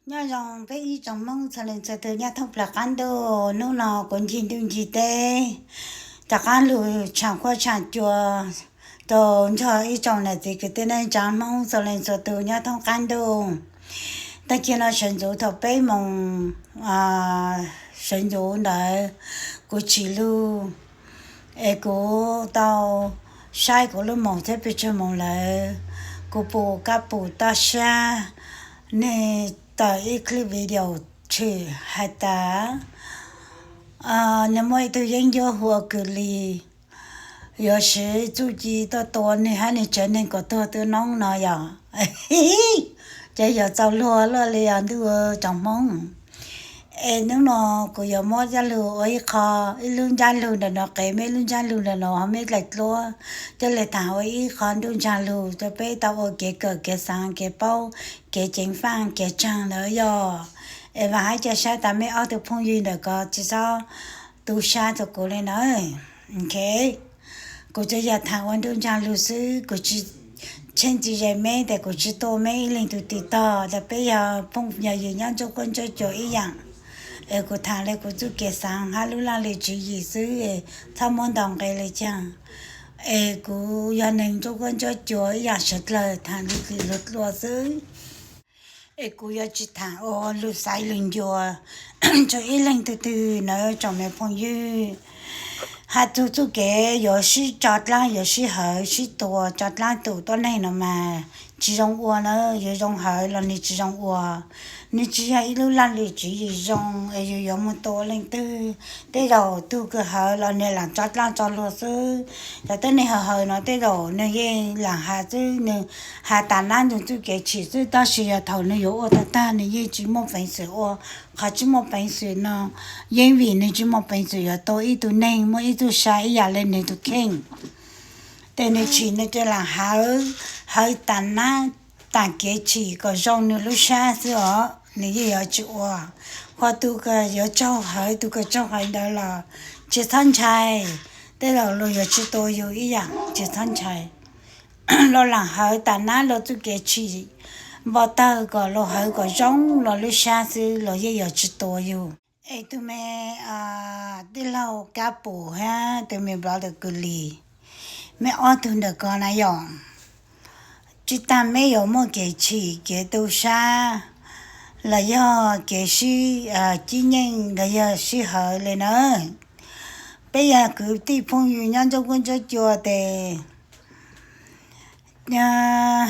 Nyob zoo peb ib tsoom Hmoob txhua leej txhua tus nyob thoob plaws qab ntuj, hnub no kuv ncig ntuj ncig teb, rov qab lug tshaam quaj tshaam cua rau nrog ib tsoom nam txiv kwv tij neej tsaa Hmoob txhua leej txhua tus nyob thoob qab ntuj. Tag kis no sawv ntxuv thaum peb moos sawv ntxuv ntawd, kuv tsim lug es kuv tau saib kuv lub moos thiab pes tsawg moos lawm, kuv pum kab pum toj sab, nwg tawm ib clip video tshwm hais tas nwg muaj ib tug yeeb ncuab hu ua Kws Lis yuav siv txuj ci tuaj tua nwg hab nwg tsev neeg kom tuag tu noob no yog. Ces yog txaus luag luaj li os ntuj tsoom Hmoob. Es hnub no kuv yuav muab coj lug ua ib qho, ib lub ntsab lug ntawm no qev meb lub ntsab lug ntawm no ho meb dlaim dluab, coj lug thaam ua ib qho ntuj ntsag lug rau peb tau ua kev kawm kev xaav kev paub kev ceev faaj kev tsaag ntawd yog. Es vaam hab ca sab tas meb ob tug phooj ywg ntawm ko tsi xob tu sab rua kuv le na. Ok, kuv tsuas yog thaam ua ntuj ntsag lug xwb, kuv tsi tsheej tsi ze meb tes kuv tsi tua meb ib leeg tug tis tog tas peb yog phooj yog ywg nyob ntsoj quab ntsoj cua ib yaam. Es kuv thaam le kuv txuj kev xaav hab lub laj li tswv yim xwb, txhob muab ntaus nqe le caag. Es kuv yog neeg ntsoj quab ntsoj cua ib yaam sawv dlawg thaam lug dlua xwb. Es kuv yuav tsi thaam ua lug xaiv lug ncua rua ib leeg tug twg na tsoom me phooj ywg. Has txug txuj kev yuav sib tso dlaab yuav sib hawv sib tua tso dlaab tum tuab neeg no mas tsi zoo ua na, yuav zoo hawv los nwg tsi zoo ua. Nwg tsi yog ib lub laj lim tswv yim zoo es yug yuav moog tua leej twg. Tej zaum tug kws hawv los nwg laam tso dlaab tso luag xwb. Cov tuab neeg hawv hawv no tej zaum nwg yeej laam has xwb, nwg has tas nab nwg txuj kev chim xwb, tab sis yog thaum nwg yuav ua tag tag nwg yeej tsi muaj peev xwm ua. Qhov tsi muaj peev xwm no yeej vim nwg tsi muaj peev xwm yuav tua ib tug neeg muaj ib txuj sa ib yaam le nwg tug kheej. Tes nwg chim nwg ca laam hawv, hawv tas nab tas kev chim kom zoo nwg lub sab xwb os, nwg yeej yuav tsi ua. Ho tug kws yuav tsaug hawv, tug kws tsaug hawv ntawd los tsi txhob ntshai, tej zaum luag yuav tsi tua yug ib yaam, tsi txhob ntshai. Luag laam hawv tas nab luag txuj kev chim npau tawg kom luag hawv kom zoo luag lub sab xwb luag yeej yuav tsi tua yug. Es tug me tij laug Kab Pum hab tug me brother Kws Lis, meb ob tug ntawm ko na yom, tsi taag meb yuav muaj kev chim kev tu sab los yog kev sib cib nyeej los yog sib hawv le na. Peb yog kwv tij phooj ywg nyob ntsoj quab ntsoj cua tes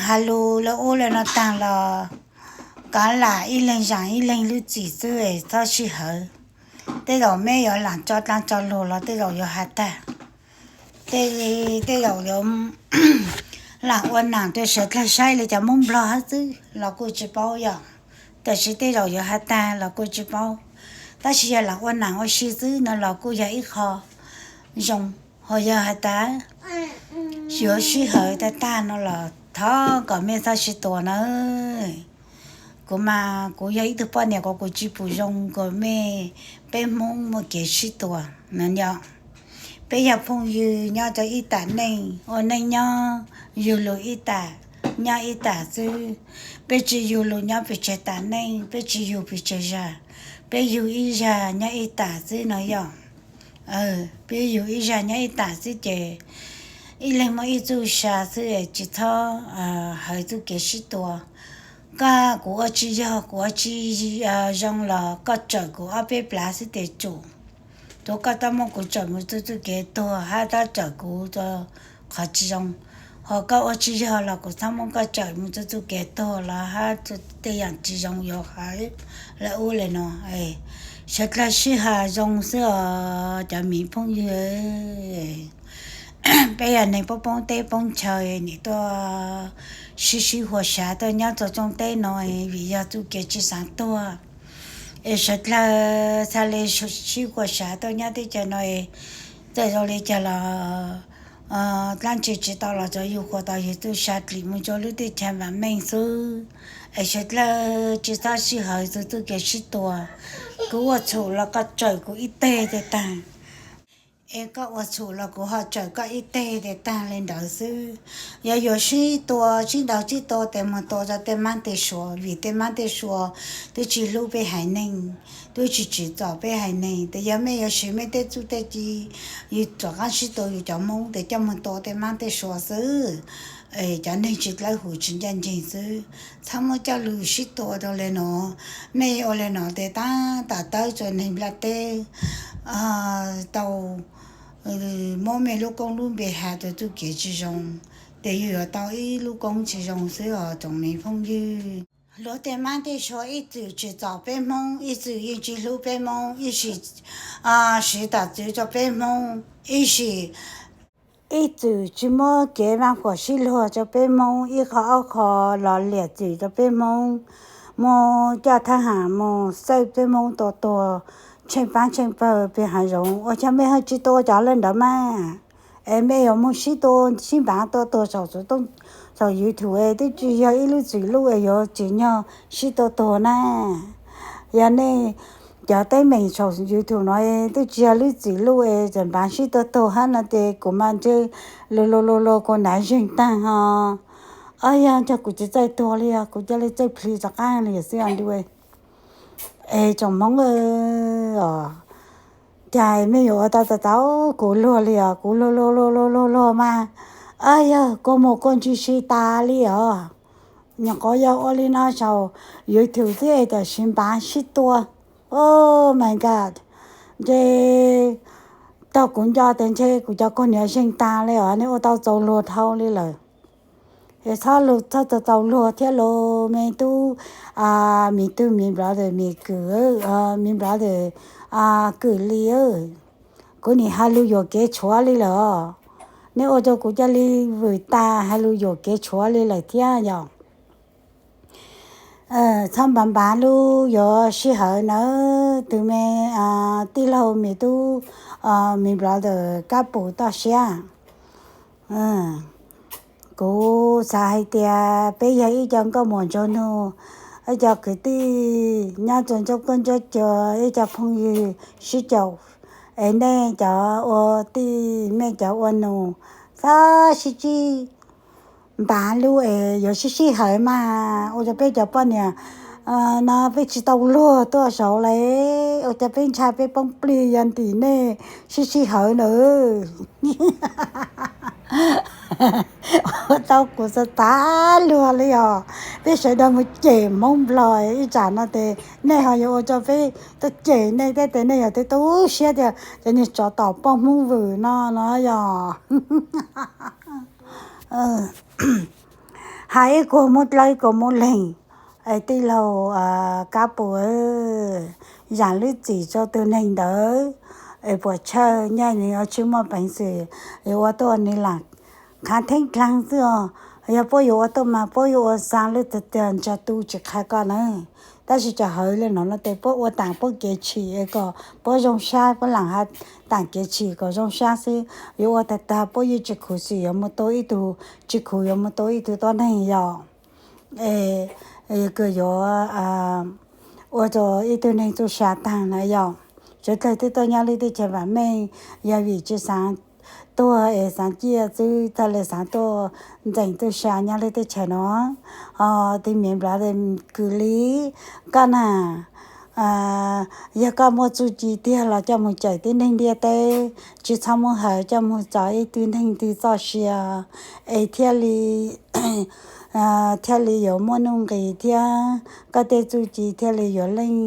has lug le ub le no taag los kav lam ib leeg zaam ib leeg lub txim xwb es txhob sib hawv. Tej zaum meb yuav laam tso dlaab tso luag los tej zaum yuav has tag, tej zaum yuav laam ua naam rua sawv dlawg saib le cov Moob Nplog hab xwb los kuj tsi paub yom. Tab sis tej zaum yuav has tag los kuj tsi paub. Tab sis yog laam ua naam ua si xwb no los kuj yog ib qho zoo. Ho yog has tas yuav sib hawv tag tag no los thov kom mej txhob sib tua na. Kuv mas kuv yog ib tug poj niam kuv kuv tsi pum zoo kom mej, peb Hmoob muaj kev sib tua na yom. Peb yog phooj ywg nyob rau ib tam neej ua neej nyob, yug lug ib tam, nyob ib tam xwb. Peb tsi yug lug nyob pes tsawg tam neej, peb tsi yug pes tsawg zag, peb yug ib zag nyob ib tam xwb no yom. Peb yug ib zag nyob ib tam xwb ces ib leeg muaj ib txuj sa xwb, tsi txhob hawv txuj kev sib tua. Koj kuv ua tsi yog, kuv ua tsi zoo los koj tsawm kuv ob peb plav xwb tes tsum. Tus koj tab muab kuv tsawm mus txuj txuj kev tuag hab tab tsawm kuv rua qhov tsi zoo. Ho koj ua tsi yog los kuv txhob muab koj tsawm mus txuj txuj kev tuag los hab tej yaam tsi zoo yuav hawv le ub le no. Sawv dlawg sib has zoo xwb os cov miv phooj ywg. Peb yog neeg poob poob teb poob chaw nim tuaj sib sib huas sav tuaj nyob rua tsooj teb no vim yog txuj kev tsi xaav tuag. Es sawv dlawg txhad le sib huas sav tuaj nyob teb chaws no, txawm zoo le caag los dlaab tsi tsi tau los tsuav yug huas tau yug txuj sa dlim mus rua lub teb chaws vaam meej xwb. Es sawv dlawg tsi txhob sib hawv txug txuj kev sib tua. Kuv ua txhum los koj tsawm kuv ib teg teg taag. Es koj ua txhum los kuv ho tsawm koj ib teg tes tag li ntawd xwb. Yog yuav sib tua sib ntaus sib tua tes mus tua rau tej mab tej suav, vim tej mab tej suav twb tsis hlub peb haiv neeg, twb tsis tsim txom peb haiv neeg. Tes yog mej yuav siv mej tej txuj tej ci, yus rov qab sib tua yus cov Hmoob tes coj mus tua tej mab tej suav xwb. Cov neeg tsis dawb huv tsis ncaj ncees xwb, txhob muab coj lug sib tua rau le no. Mej ua le no tes tab tom tawb rua neeg nplaj teb tau muab mej lub koob lub npe has rua txuj kev tsis zoo, tes yug yuav tau ib lub koob tsis zoo xwb os tsoom me phooj ywg. Luag tej mab tej suav ib txwm tsim txom peb Hmoob, ib txwm yeej tsis hlub peb Hmoob, ib sim siv tom txwv rau peb Hmoob, ib sim ib txwm tsis muab kev vaaj khuam sib luag rau peb Hmoob, ib qho ob qho los liam txim rau peb Hmoob, muab coj thab ham mus xawj peb Hmoob tua tuag tsheej paab tsheej pawg peg hav zoov. Ua cas mej ho tsis tua cov le ntawd mas? Es mej yuav moog sib tua sib npaav tua tuag saum YouTube es twb tsis yog ib lub txwm luj es yuav tsim nyog sib tua tuag na. Yog nej cov teeb meem saum YouTube no twb tsis yog lub txwm luj es txawm npaav sib tua tuag hab no tes kuv mas ntshe luag luag luag luag kuv nav zeeg taag ho. Ob yog ntshe kuv tsis txawj tuag li os, kuv ca le txawj plhis rov qaab li xwb os. Es tsoom Hmoob, cas mej yuav ua tau tau tau kuv luag li os, kuv luag luag luag luag luag mas, ab yog kua muag kua ntswg si tas li os. Nyuam qhuav yog ua li no saum YouTube xwb es tam sim npaav sib tua. Oh my God, ntshe tau kuv nco tes ntshe kuv cov kua niam zeeg taag li os, nej ua tau txaus luag dhau li lawm. Es txhob lug txhob txaus txaus luag thiab lauj me tub, me tub, me brother, me kwv, me brother, kwv Lis, kuv nim has lug yuam kev tshuav li lawm. Nej ua rau kuv ca le vwm tas has lug yuam kev tshuav li lawm thiab yom. Txhob npaav npaav lub yuav sij hawm nawb tug me tij laug me tub, me brother Kab Pum toj siab. Kuv xav hais tias peb yog ib co nkauj muam nraug nug, ib co kwv tij nyob rua nruab koob nruab cua, ib co phooj ywg sib caum, es nej cov ua tij mej cov ua nus, txhob sib tsib npaav lub es yuav sib sij hawm mas ua rau peb cov poj niam no peb tsis tau luag tuaj saud le, ua rau peb ntshai peb poob plig yog ntim nej sib sij hawm na. Ua tau kuv txaus tas luag li os. Peb sawv daws mus cem Hmoob Nplog ib tsam no tes nej ho yuav ua rau peb tuaj cem nej thiab tes nej yog tej tu siab tias cov niag tsov tom poj Hmoob vwm no no yog. Hais ib kuag muab dlawb ib kuag muab leeg. Es tij laug Kab Pum, zam lub txim rau tug neeg ntawd, es puam chawj nyaj nws yuav tsis muaj peev xwm yuav ua tuaj nws lam khav theeb dlaag xwb os. Yog puab yuav ua tuaj mas puab yuav ua xaa lub tag tiag ntsag tu tsis qha koj na. Tab sis cov hawv le no no tes puab ua taam puab kev chim kom puab zoo sab, puab lam has taam kev chim kom zoo sab xwb. Yuav ua tag tag puab yeej tsis khuv xim yuav mus tua ib tug, tsis khuv yuav mus tua ib tug tuab neeg yog. Es kws yuav ua rau ib tug neeg txuj sa taag na yog. Sawv dlawg twb tuaj nyob lub teb chaws vam meej, yog vim tsis xaav tuag es xaav ciaj xwb thiaj li xaav tuaj ntxeem txuj sa nyob lub teb chaws no. Ho tij Miv Nplog kws li koj na, yog koj muaj txuj ci tiag los coj mus cawm tib neeg ntiaj teb, tsis txhob muab hawv coj mus txov ib tug neeg twg txoj sia, es thiaj li thiaj li yuav muaj nuj nqis thiab koj tej txuj ci thiaj li yuav leej,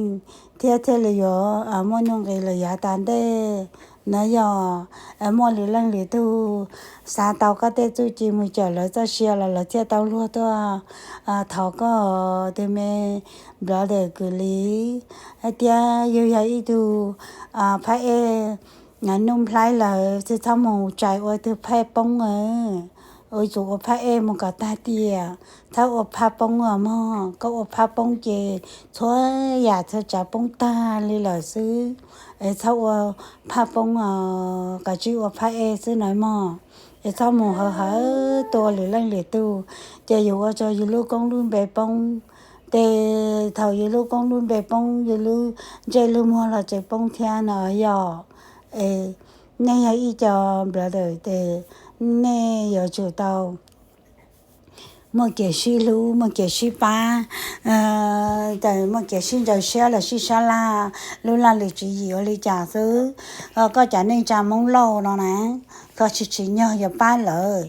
thiab thiaj li yuav muaj nuj nqis lawm yav tas ntej na yog. Muaj lwm leej lwm tug xav tau koj tej txuj ci mus cawm lawv txoj sia los lawv thiaj tau luag tuaj thov koj, tij Miv Nplog kws li. Hais tias yug yog ib tug phab ej Nuj Nplhaib lawm tsis txhob mus tsais ua tug phaj poob, ua tsum ua phaj ej mus kom tag tiam, txhob ua phaj poob os mog. Koj ua phaj poob ces txhua yam txhua tsav poob tag li lawm xwb. Es txhob ua phaj poob os, kav tsij ua phaj ej xwb na mog. Es txhob mus hawv hawv tua lwm leej lwm tug, ces yus ua rau yus lub koob lub npe poob. Ces thaum yus lub koob lub npe poob, yus lub ntsej lub muag los tseem poob thiab no yog. Es Nej yog ib co brother ces nej yuav tsum tau muaj kev sib hlub, muaj kev sib pab, muaj kev sib ntsaws siab los sib sab laj, lub laj lim tswv yim ua li cas xwb. Koj cov neej tsa Hmoob Lauj no na, koj tsis tsim nyog yuav pab lawv.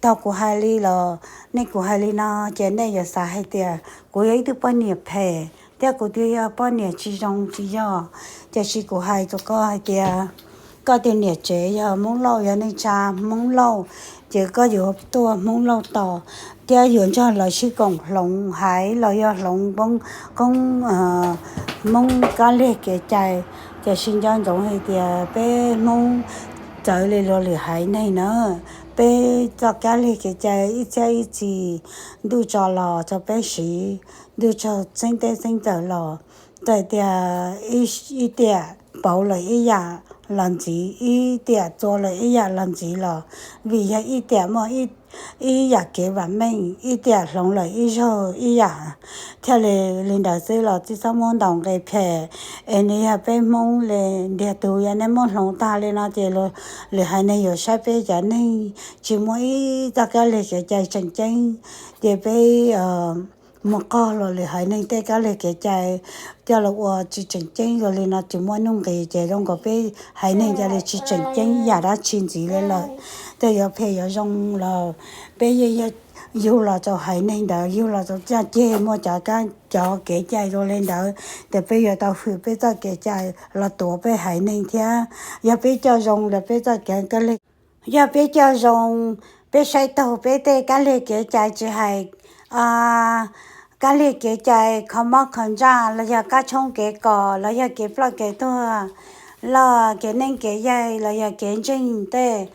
Tau kuv hais li los, nej, kuv hais li no ces nej yuav xav hais tias kuv yog ib tug poj niam phem thiab kuv twb yog poj niam tsis zoo tsis yog. Tiam sis kuv hais rau koj hais tias koj tus niam tsev yog Hmoob Lauj, yog neej tsa Hmoob Lauj, ces koj yuav tuaj Hmoob Lauj tos thiab yuav nrog lawv sib koom hloov haiv los yog hloov poob koob Hmoob kab lig kev cai. Tiam sis nco ntsoov hais tias peb Hmoob txawv li luag lwm haiv neeg na, peb txoj kab lig kev cai ib txhiab ib txhis ntuj tso los rau peb siv, ntuj tso xeeb teb xeeb ntxawm los, txawm tias ib tiam pauv lawm ib yam los ntxiv, ib tiam txua lawm ib yam los ntxiv los, vim yog ib tiam muaj ib yam kev vam meej, ib tiam hloov lawm ib zaug ib yam, thiaj li li ntawd xwb los tsis txhob muab ntaus nqi phem. Es nws yog peb Hmoob li ntiag tug, yog nej muab hloov tag li no ces lwm haiv neeg yuav saib peb cov neeg tsis muaj ib txoj kab lig kev cai tseem ceeb, ces peb mus qog los lwm haiv neeg tej kab lig kev cai coj los ua tsis tseem ceeb. Zoo li no tsis muaj nuj nqis ces zoo nkaus peb haiv neeg coj li tsis tseem ceeb yam dab tsi ntxiv li lawm. Tej yuav phem yuav zoo los peb yeej yug los rau haiv neeg ntawd, yug los rau caj ceg muaj cov kev cai zoo li ntawd, ces peb yuav tau hwm peb txoj kev cai los tuav peb haiv neeg thiab. Yog peb coj zoo los peb txoj kev kab lig, yog peb coj zoo, peb saib taug peb tej kab lig kev cai tsis hais kab lig kev cai kho mob kho ntsaj los yog kab tshoob kev kos los yog kev ploj kev tuag, los kev neej kev yaig los yog kev ntseeg tej.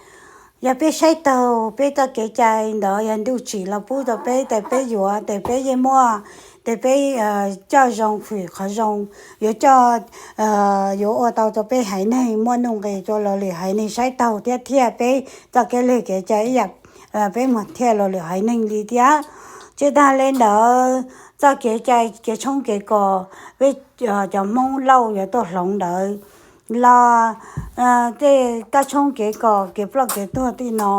Yog peb saib taug peb txoj kev cai ntawd yog ntuj tsim los pub rau peb ces peb yuav, ces peb yeej muaj, ces peb coj zoo hwm qhov zoo, yuav coj, yuav ua tau rau peb haiv neeg muaj nuj nqis rau los lwm haiv neeg saib taug thiab thiaj peb txoj kab lig kev cai ib yam peb mus thiaj los lwm haiv neeg li thiab. Tsis tas li ntawd, txoj kev cai kev tshoob kev kos peb cov Hmoob Lauj yuav tuaj hloov ntawd los tej kab tshoob kev kos kev ploj kev tuag tej no,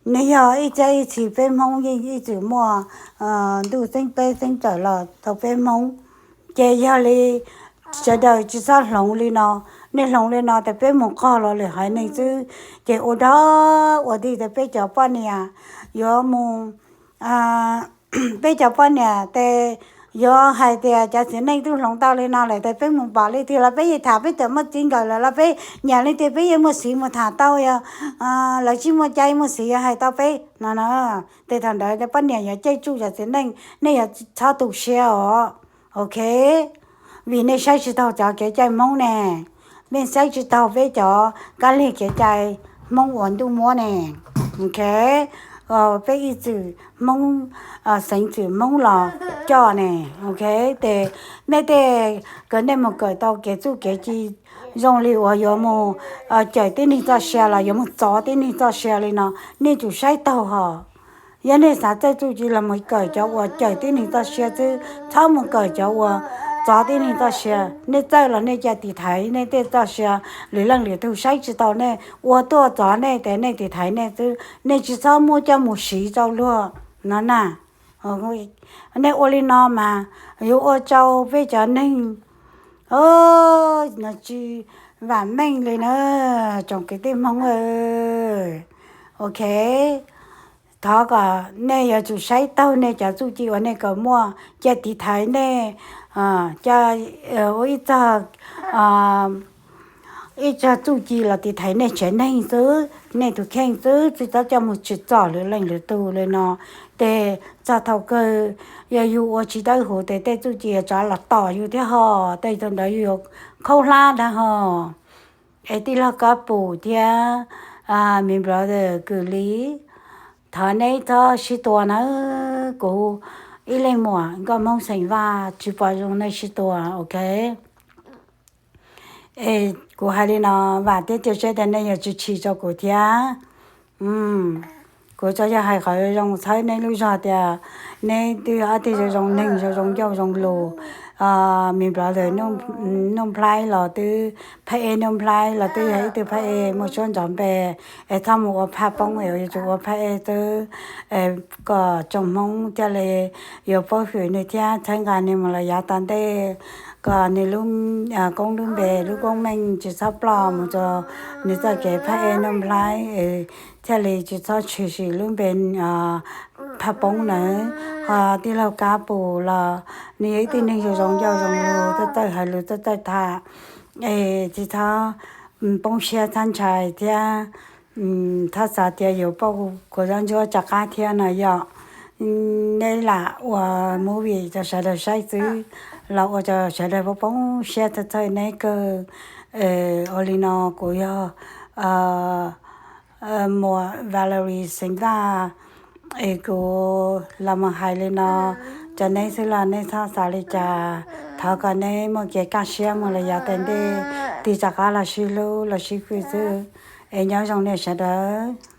nws yog ib txhiab ib txhis peb Hmoob yeej ib txwm muaj ntuj xeeb teb xeeb ntxawm los rau peb Hmoob. Ces yog li sawv daws tsis txhob hloov li no, nej hloov li no ces peb mus qog los lwm haiv neeg xwb, ces ua dog ua dig ces peb cov poj niam yuav mus peb cov poj niam ces yuav hais tias cov txiv neej twb hloov tau li no lawm ces peb mus pom leej twg los peb yeej tham, peb txawm muaj txij nkawm lawm los peb nyiam leej twg peb yeej muaj txiv mus tham tau, yog lawv tsis muaj cai muaj txiv yuav hais tau peb no na. Ces thaum ntawd poj niam yuav caij tsuj cov txiv neej, nej yuav txhob tu siab os. Ok, vim nej saib tsis taug cov kev cai Hmoob ne, nej saib tsis taug peb cov kab lig kev cai Hmoob uas ntuj muab ne. Ok, peb ib txwm Hmoob, xeev txwm Hmoob los coj ne. Ok, ces nej tej, kom nej mus kawm tau kev txuj kev ci zoo li uas yuav mus cawm tib neeg txoj sia los yuav mus txov tib neeg txoj sia li no, nej tsum saib taug hos. Yog nej xav txawj txuj ci los mus kawm cov uas cawm tib neeg txoj sia xwb, txhob mus kawm cov uas txov tib neeg txoj sia. Nej txawj los nej cia tiv thaiv nej tej txoj sia, lwm leej lwm tug saib tsis taug nej, ua tuaj txov nej ces nej tiv thaiv nej xwb, nej tsis txhob muab coj mus siv rau luag no na. Nej ua li no mas yuav ua rau peb cov neeg no tsis vam meej li na, tsoom kwv tij Hmoob. Ok, thov kom nej yuav tsum saib taug nej cov txuj ci uas nej kawm muaj, cia tiv thaiv nej, cia ua ib txog ib txog txuj ci los tiv thaiv nej tsev neeg xwb, nej tus kheej xwb, tsis txhob coj mus tsim txom lwm leej lwm tug li no. Ces txog thaum kawg yog yus ua tsis dawb huv ces tej txuj ci yuav rov los tom yus thiab hos, tej thaum ntawd yus yuav khaub hlab ntag hos. Es tij laug Kab Pum thiab me brother Kwm Lis, thov neb txhob sib tua nawb. Kuv ib leeg muam nkauj Hmoob xeem Vaj tsis pom zoo nej sib tua, ok? Es kuv hais li no, vam thiab cia siab tias nej yuav tsis chim rau kuv thiab. Kuv tsuas yog hais qhov zoo zoo txhawb neb lub zog tias neb twb yog ob tug zoo zoo neeg, zoo zoo ncauj zoo lus, me brother Nuj Nplhaib los twb, phaj ej Nuj Nplhaib los twb yog ib tug phaj ej muaj suab ntxov npe, es txhob mus ua phaj poob, es yuav tsum ua phaj ej xwb, kom tsoom Hmoob thiaj li yuav paub hwm nws thiab txhawb nqa nws mus lawm yav tom ntej, kom nws lub koob lub npe lub koob meej tsis txhob ploj mus rau nws txoj kev phaj ej Nuj Nplhaib, thiaj li tsis txhob tshwm sim lub npe phaj poob nawb. Ho tij laug Kab Pus los nws yog ib tug neeg zoo zoo ncauj zoo lus, txawj txawj hais lus, txawj txawj tham, es tsis txhob poob siab txhob ntshai thiab. Txhob xav tias yuav pauj kuv zaub ntsuab rov qab thiab no yom. Neb lam ua movie rau sawv daws saib xwb, los ua rau sawv daws poob poob siab txhawj txhawj neb kawg. Ua li no kuv yog muam Valerie Xeev Vaj, es kuv los mus hais li no rau neb xwb los neb txhob xav li cas. Thov kom neb muaj kev kaj siab mus lawm yav tom ntej, tig rov qab los sib hlub los sib hwm xwb. Es nyob zoo nej sawv daws.